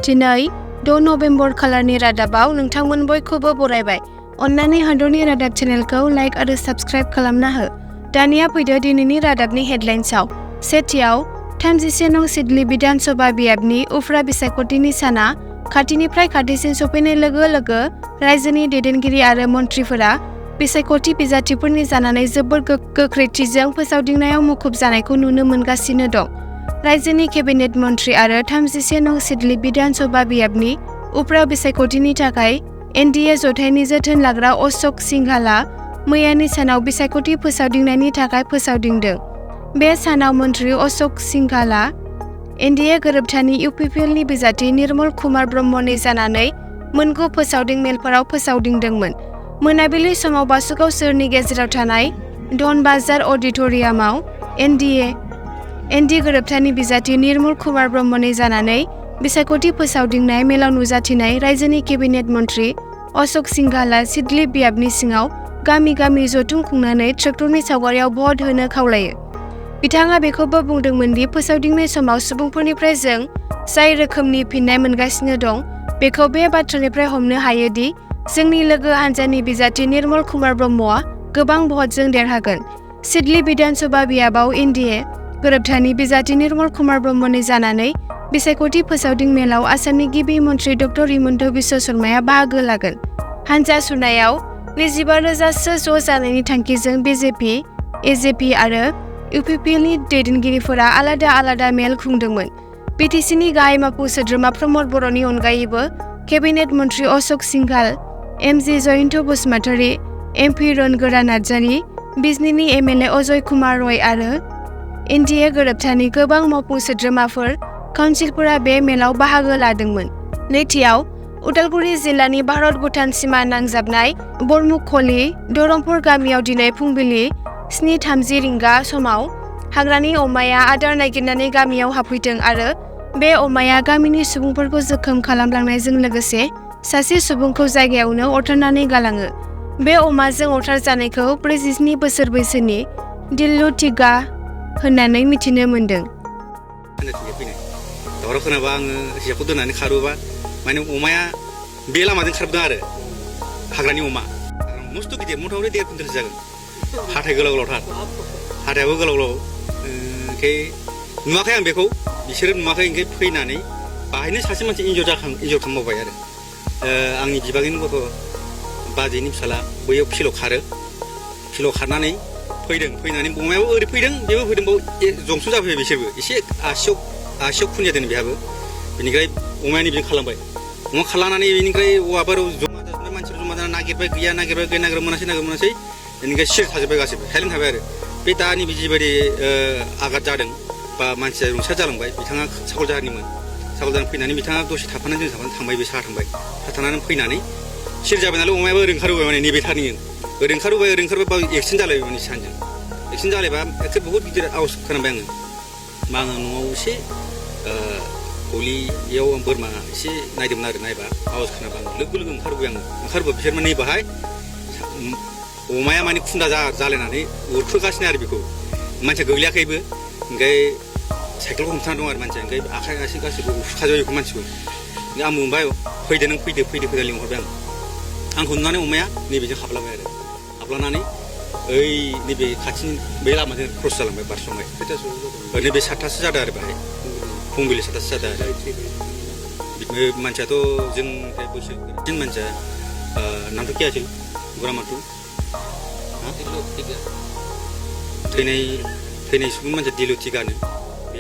दिनै 6 नभेम्बर खालारनि रादाबाव नोंथांमोन बयखौबो बरायबाय। अन्नानै हादरनि रादाब चेनेलखौ लाइक आरो साबस्क्राइब खालामना हो। दानिया फैदो दिनैनि रादाबनि हेडलाइन्सआव। सेथियाव 31 नं सिडली बिधान सभा बियाबनि उफ्रा बिसायख'थिनि साना खाथिनिफ्राय खाथिसिन सफैनाय लोगो लोगो रायजोनि दैदेनगिरि आरो मन्थ्रिफोरा बिसायख'थि बिजाथिफोरनि जानानै जोबोर गोख्रैथिजों फोसावदिंनायाव मुखुब जानायखौ नुनो मोनगासिनो दं। रायजोनि केबिनेट मन्थ्रि आरो 31 नं सिडली बिधान सभा बियाबनि उफ्रा बिसायख'थिनि थाखाय एनडिए जथायनि जोथोन लाग्रा अशोक सिंघालआ मैयानि सानाव बिसायख'थि फोसावदिंनायनि थाखाय फोसावदिंदों। बे सानाव मन्थ्रि अशोक सिंघालआ एनडिए गोरोबथानि इउपिपिएलनि बिजाथि निर्मल कुमार ब्रह्मनि जानानै मोनगु फोसावदिं मेलफोराव फोसावदिंदोंमोन। मोनाबिलि समाव बासुगाव सोहोरनि गेजेराव थानाय धन बाजार अडिट'रियामाव एनडिए गोरोबथानि बिजाथि निर्मल कुमार ब्रह्मनि जानानै बिसायख'थि फोसावदिंनाय मेलाव नुजाथिनाय रायजोनि केबिनेट मन्थ्रि अशोक सिंघालआ सिडली बियाबनि सिङाव गामि गामि जथुम खुंनानै ट्रेक्टरनि सावगारियाव भट होनो खावलायो। बिथाङा बेखौबो बुंदोंमोन दि फोसावदिंनाय समाव सुबुंफोरनिफ्राय जों जाय रोखोमनि फिननाय मोनगासिनो दं बेखौ बे बाथ्रानिफ्राय हमनो हायो दि जोंनि लोगो हान्जानि बिजाथि निर्मल कुमार ब्रह्मआ गोबां भटजों देरहागोन। सिडली बिधान सभा बियाबाव एनडिए गोरोबथानि बिजाथि निर्मल कुमार ब्रह्मनि जानानै बिसायख'थि फोसावदिं मेलाव आसामनि गिबि मन्थ्रि डक्टर हिमन्त बिश्व शर्माया बाहागो लागोन। हानजा सुनायाव 25,000सो ज' जानायनि थांखिजों बिजेपि, एजेपि आरो इउपिपिएलनि दैदेनगिरिफोरा आलादा आलादा मेल खुंदोंमोन। बिटिसिनि गाहाय मावफुं सोद्रोमा प्रमद बर'नि अनगायैबो cabinet minister Ashok Singhal, MG Jayanta Basumatary, MP Rwngwra Narzary, बिजनीनि एमएलए अजय कुमार रय आरो एनडिए गोरोबथानि गोबां मावफुं सोद्रोमाफोर काउन्सिलफोरा बे मेलाव बाहागो लादोंमोन। नैथियाव उदालगुरि जिल्लानि भारत-भुटान सिमा नांजाबनाय बरमुखली धरमपुर गामियाव दिनै फुंबिलि 7:30 रिंगा समाव हाग्रानि अमाया आदार नागिरनानै गामियाव हाबफैदों आरो बे अमाया गामिनि सुबुंफोरखौ जोखोम खालामलांनायजों लोगोसे सासे सुबुंखौ जायगायावनो अरथारनानै गालाङो। बे अमाजों अरथारजानायखौ 47 बोसोर बैसोनि दिल्लु टिगा होननानै मिथिनो मोन्दों। दावराव खोनाबा आङो जेखौ दोननानै खारोबा माने अमाया बे लामाजों खारबोदों आरो हाग्रानि अमा मस्थ' गिदिर मथा मथि 1.5 कुइन्टेलसो जागोन। हाथाय गोलाव गोलावथार, हाथायाबो गोलाव गोलाव। ओंखाय नुवाखै आं बेखौ, बिसोरो नुवाखै। ओंखाय फैनानै बाहायनो सासे मानसि इन्जर खालामबावबाय आरो आंनि बिबागैनि गथ' बाजैनि फिसाला बैयाव फिल्डआव खारो। फिल्डआव खारनानै फैनानै अमायाबो ओरै फैदों, बेबो फैदों। बाव जंसन जाफैबाय बिसोरबो। एसे आसियाव खुन जादों बेहाबो। बेनिफ्राय अमायानो बिदिनो खालामबाय। अमा खालामनानै बेनिफ्राय औवाफोराव जमा जाजोबनाय मानसिफोर जमा जाना नागिरबाय, गैया नागिरबाय मोनासै। बेनिफ्राय सिरि थाजोब्बाय गासैबो, साइलेन्ट थाबाय आरो। बे दानि जिबायदि आघात जादों बा मानसिया रुंसार जालांबाय, बिथाङा सागलजाहारनिमोन। सागलजाहार फैनानै बिथाङा दसे थाफानानै जों थांबाय, बे साहा थांबाय। साहा थांनानै फैनानै सिरि जाबाय नालाय अमायाबो ओरै ओंखारबोबाय, माने नैबे थारनिजों ओरै ओंखारबोबाय बाव एक्सिडेन्ट जालायबाय माने सानजों। एक्सिडेन्ट जालायबा एखे बहुत गिदिर आवाज खोनाबाय आङो। मा आङो न'आव एसे गलियाव बोरमा एसे नायदोंमोन आरो। नायबा आवाज खोनाबा आङो लोगो ओंखारबोबाय बिसोर माने बाहाय अमाया माने खुन्दा जालायनानै उरखोगासिनो आरो बेखौ। मानसिया गोग्लैयाखैबो। ओमफ्राय साइकेलखौ हमथाना दं आरो मानसिया। ओमफ्राय आखाइ आसि गासैबो उरखाजोब्बाय बेखौ मानसिखौ। आं बुंबाय फैदो नों फैदो लिंहरबाय आंखौ नुनानै अमाया नैबेजों हाबलांबाय आरो। हाबलांनानै ओइ नैबे खाथिनि बे लामाजों क्रस जालांबाय, बारस'बाय। नैबे 7थासो जादों आरो बाहाय फुंबिलि 7थासो जादों आरो। मानसियाथ' जोंनिफ्राय बैसो मानसिया नामथ' क्या আছিল गुरामाथु थैनाय सुबुं मानसिया दिलु टिगानो।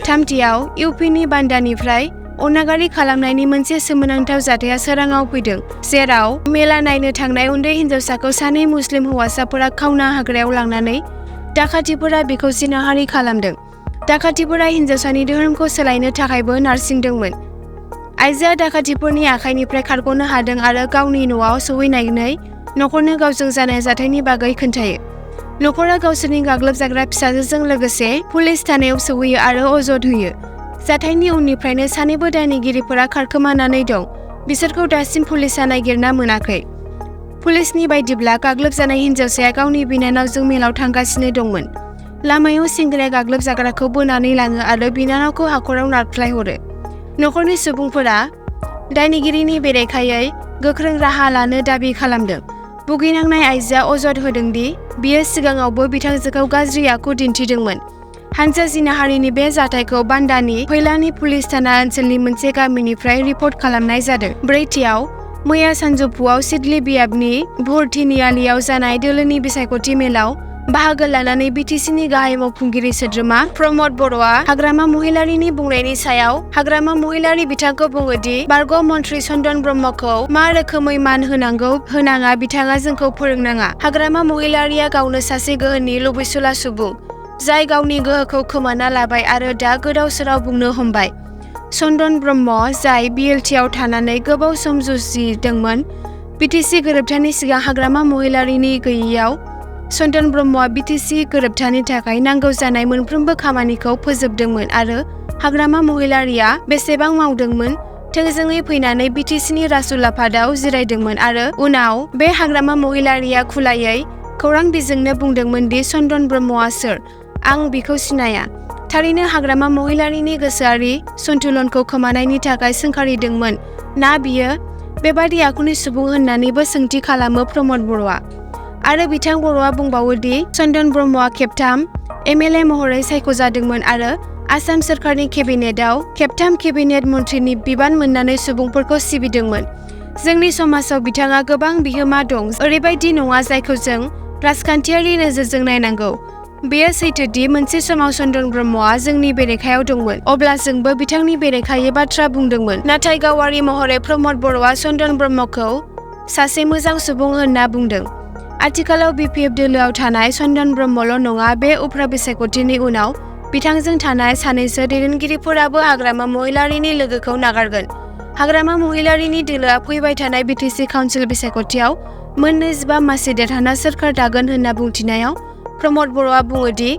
थामथियाव इउपिनि बान्दानिफ्राय अनागारि खालामनायनि मोनसे सोमोनांथाव जाथाया सोराङाव फैदों, जेराव मेला नायनो थांनाय उन्दै हिन्जावसाखौ सानै मुस्लिम हौवासाफोरा खावना हाग्रायाव लांनानै दाखाथिफोरा बेखौ जिनाहारि खालामदों। दाखाथिफोरा हिन्जावसानि धोरोमखौ सोलायनो थाखायबो नारसिनदोंमोन। आइजोआ दाखाथिफोरनि आखाइनिफ्राय खारग'नो हादों आरो गावनि न'आव सौहैनानै नखरनो गावजों जानाय जाथायनि बागै खोन्थायो। नखरा गावसोरनि गाग्लोबजाग्रा फिसाजोजों लोगोसे पुलिस थानायाव सौहैयो आरो अजद होयो। जाथायनि उननिफ्रायनो सानैबो दायनिगिरिफोरा खारखोमानानै दं। बिसोरखौ दासिम पुलिसआ नागिरना मोनाखै। पुलिसनि बायदिब्ला गाग्लोबजानाय हिन्जावसाया गावनि बिनानावजों मेलाव थांगासिनो दंमोन। लामायाव सेंग्राया गाग्लोबजाग्राखौ बोनानै लाङो आरो बिनानावखौ हाखराव नारख्लायहरो। नखरनि सुबुंफोरा दायनिगिरिनि बेरेखायै गोख्रों राहा लानो दाबि खालामदों। भुगिनांनाय आइजोआ अजद होदों दि बियो सिगाङावबो बिथांजोखौ गाज्रि आखु दिन्थिदोंमोन। हानजा जिनाहारिनि बे जाथायखौ बान्दानि फैलानि पुलिस थाना ओनसोलनि मोनसे गामिनिफ्राय रिपर्ट खालामनाय जादों। ब्रैथियाव मैया सानजौफुआव सिडली बियाबनि बर'नियालियाव जानाय दोलोनि बिसायख'थि मेलाव बाहागो लानानै बिटिसिनि गाहाय मावफुंगिरि सोद्रोमा प्रमद बर'आ हाग्रामा महिलारिनि बुंनायनि सायाव हाग्रामा महिलारि बिथांखौ बुङो दि बारग' मन्त्रि चन्दन ब्रह्मखौ मा रोखोमै मान होनांगौ होनाङा बिथाङा जोंखौ फोरोंनाङा। हाग्रामा महिलारिया गावनो सासे गोहोनि लुबैसुला सुबुं, जाय गावनि गोहोखौ खोमाना लाबाय आरो दा गोदाव सोराव बुंनो हमबाय। चन्दन ब्रह्म, जाय बिएलटिआव थानानै गोबाव सम जुजिदोंमोन, बिटिसि गोरोबथानि सिगां हाग्रामा महिलारिनि गैयैयाव चन्दन ब्रह्मआ बिटिसि गोरोबथानि थाखाय नांगौ जानाय मोनफ्रोमबो खामानिखौ फोजोबदोंमोन आरो हाग्रामा महिलारिया बेसेबां मावदोंमोन थोंजोङै फैनानै बिटिसिनि रासुल आफादाव जिरायदोंमोन आरो उनाव बे हाग्रामा महिलारिया खुलायै खौरां बिजोंनो बुंदोंमोन दि चन्दन ब्रह्मआ सोर, आं बिखौ सिनाया। थारैनो हाग्रामा महिलारिनि गोसोआरि सन्तुलनखौ खोमानायनि थाखाय सोंखारिदोंमोन ना बियो बेबादि आखुनि सुबुं होननानैबो सोंथि खालामो प्रमद बर'आ। आरो बिथां बर'आ बुंबावो दि चन्दन ब्रह्मआ खेबथाम एमएलए महरै सायख'जादोंमोन आरो आसाम सोरखारनि केबिनेटआव खेबथाम केबिनेट मन्थ्रिनि बिबान मोननानै सुबुंफोरखौ सिबिदोंमोन। जोंनि समाजाव बिथाङा गोबां बिहोमा दं, ओरैबायदि नङा जायखौ जों राजखान्थियारि नोजोरजों नायनांगौ। बेयो सैथोदि मोनसे समाव चन्दन ब्रह्मआ जोंनि बेरेखायाव दंमोन, अब्ला जोंबो बिथांनि बेरेखायै बाथ्रा बुंदोंमोन। नाथाय गावारि महरै प्रमद बर'आ चन्दन ब्रह्मखौ सासे मोजां सुबुं होनना बुंदों। आथिखालाव बिपिएफ दोलोआव थानाय चन्दन ब्रह्मल' नङा, बे उफ्रा बिसायख'थिनि उनाव बिथांजों थानाय सानैसो दैदेनगिरिफोराबो हाग्रामा महिलारिनि लोगोखौ नागारगोन। हाग्रामा महिलारिनि दोलोआ फैबाय थानाय बिटिसि काउन्सिल बिसायख'थियाव मोन 25 मासि देरहाना सोरखार दागोन होनना बुंथिनायाव प्रमद बर'आ बुङो दि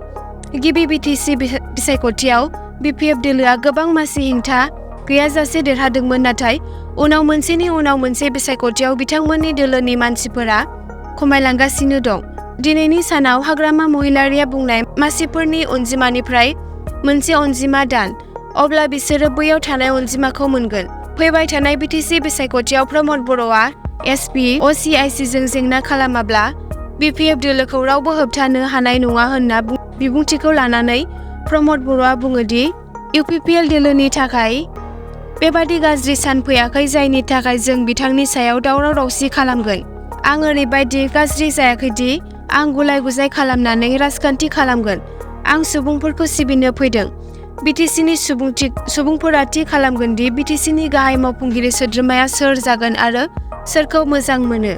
गिबि बिटिसि बिसायख'थियाव बिपिएफ दोलोआ गोबां मासि हेंथा गैयाजासे देरहादोंमोन, नाथाय उनाव मोनसेनि उनाव मोनसे बिसायख'थियाव बिथांमोननि दोलोनि मानसिफोरा खमायलांगासिनो दं। दिनैनि सानाव हाग्रामा महिलारिया बुंनाय मासिफोरनि अनजिमानिफ्राय मोनसे अनजिमा दान, अब्ला बिसोरो बैयाव थानाय अनजिमाखौ मोनगोन। फैबाय थानाय बिटिसि बिसायख'थियाव प्रमद बर'आ एसपि असिआइसिजों जेंना खालामाब्ला बिपिएफ दोलोखौ रावबो होबथानो हानाय नङा होनना बिबुंथिखौ लानानै प्रमद बर'आ बुङो दि इउपिपिएल दोलोनि थाखाय बेबादि गाज्रि सान फैयाखै जायनि थाखाय जों बिथांनि सायाव दावराव दावसि खालामगोन। आं ओरैबायदि गाज्रि जायाखैदि आं गुलाय गुजाय खालामनानै राजखान्थि खालामगोन। आं सुबुंफोरखौ सिबिनो फैदों। बिटिसिनि सुबुंफोरा थि खालामगोन दि बिटिसिनि गाहाय मावफुंगिरि सोद्रोमाया सोर जागोन आरो सोरखौ मोजां मोनो,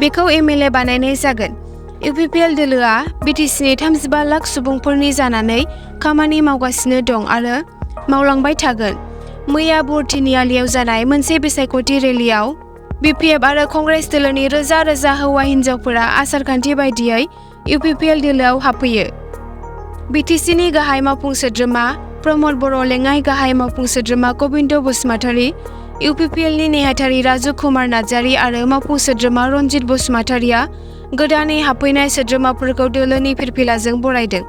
बेखौ एमएलए बानायनाय जागोन। इउपिपिएल दोलोआ बिटिसिनि 35 लाख सुबुंफोरनि जानानै खामानि मावगासिनो दं आरो मावलांबाय थागोन। मैया बर'नियालियाव जानाय मोनसे बिसायख'थि रेलियाव बिपिएफ आरो कंग्रेस दोलोनि रोजा रोजा हौवा हिन्जावफोरा आसारखान्थि बायदियै इउपिपिएल दोलोआव हाबफैयो। बिटिसिनि गाहाय मावफुं सोद्रोमा प्रमद बर', लेङाइ गाहाय मावफुं सोद्रोमा गबिन्द बसुमतारी, इउपिपिएलनि नेहाथारि राजु कुमार नार्जारी आरो मावफुं सोद्रोमा रन्जित बसुमतारीया गोदानै हाबफैनाय सोद्रोमाफोरखौ दोलोनि फिरफिलाजों बरायदों।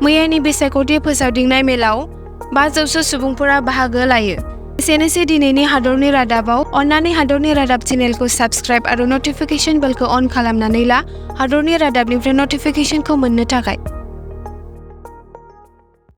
मैयानि बिसायख'थि फोसावदिंनाय मेलाव 500 सुबुंफोरा बाहागो लायो। एसेनोसै दिनैनि हादरनि रादाबाव। अन्नानै हादरनि रादाब चेनेलखौ साबस्क्राइब आरो नटिफिकेशन बेलखौ अन खालामनानै ला हादरनि रादाबनिफ्राय नटिफिकेशनखौ मोननो थाखाय।